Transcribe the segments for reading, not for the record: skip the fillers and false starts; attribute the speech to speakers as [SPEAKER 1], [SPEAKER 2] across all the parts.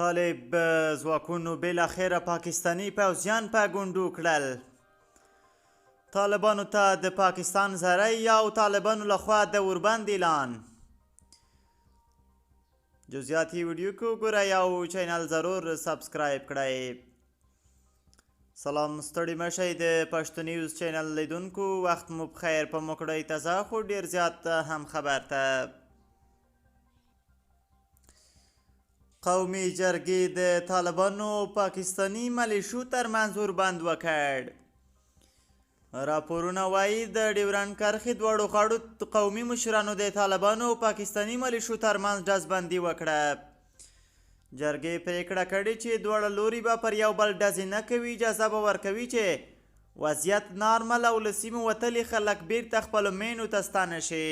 [SPEAKER 1] طالب ځواکونو بالاخره پاکستاني پوځیان په ګونډو کړل. طالبانو ته د پاکستان زری او طالبانو لخوا د اوربند اعلان. جزئیات یې ویډیو کې وګورئ او چینل ضرور سبسکرایب کړئ. سلام، ستړي مه شئ د پښتو نیوز چینل لیدونکو، وخت مو پخیر. په مکړی تازه خو ډیر زیات هم خبر ته. قومي جرګې د طالبانو پاکستاني ملیشو ترمنځ اوربند وکړ. راپورونه وایي د ډیورنډ کرښې دواړو غاړو قومي مشرانو د طالبانو او پاکستاني ملیشو ترمنځ ډزبندي وکړه. جرګې پرېکړه کړې چې دواړه لوري به پر یو بل ډزې نه کوي، اجازه به ورکوي چې وضعیت نارمل او له سیمو وتلي خلک بیرته خپلو مېنو ته ستانه شي.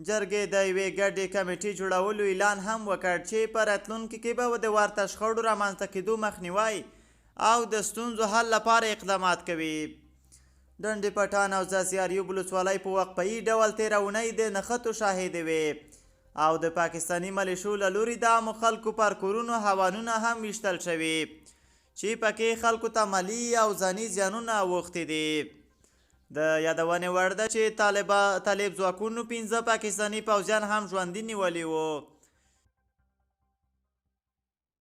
[SPEAKER 1] جرګې د یوې ګډې کمیټې جوړولو اعلان هم وکړ چې په راتلونکي کې به د ورته شخړو رامنځته کېدو مخنیوی او د ستونزو حل لپاره اقدامات کوي. ډنډ پټان او ځاځي اریوب ولسوالۍ په وقفهيي ډول تېره اونۍ د نښتو شاهدې وې او د پاکستاني ملیشو له لوري د عامو خلکو پر کورونو هوانونه هم ویشتل شوي چې پکې خلکو ته مالي او ځاني زیانونه اوښتي دي. د یادونې وړ ده چې طالب ځواکونو 5 پاکستاني پوځیان هم ژوندي نیولي وو.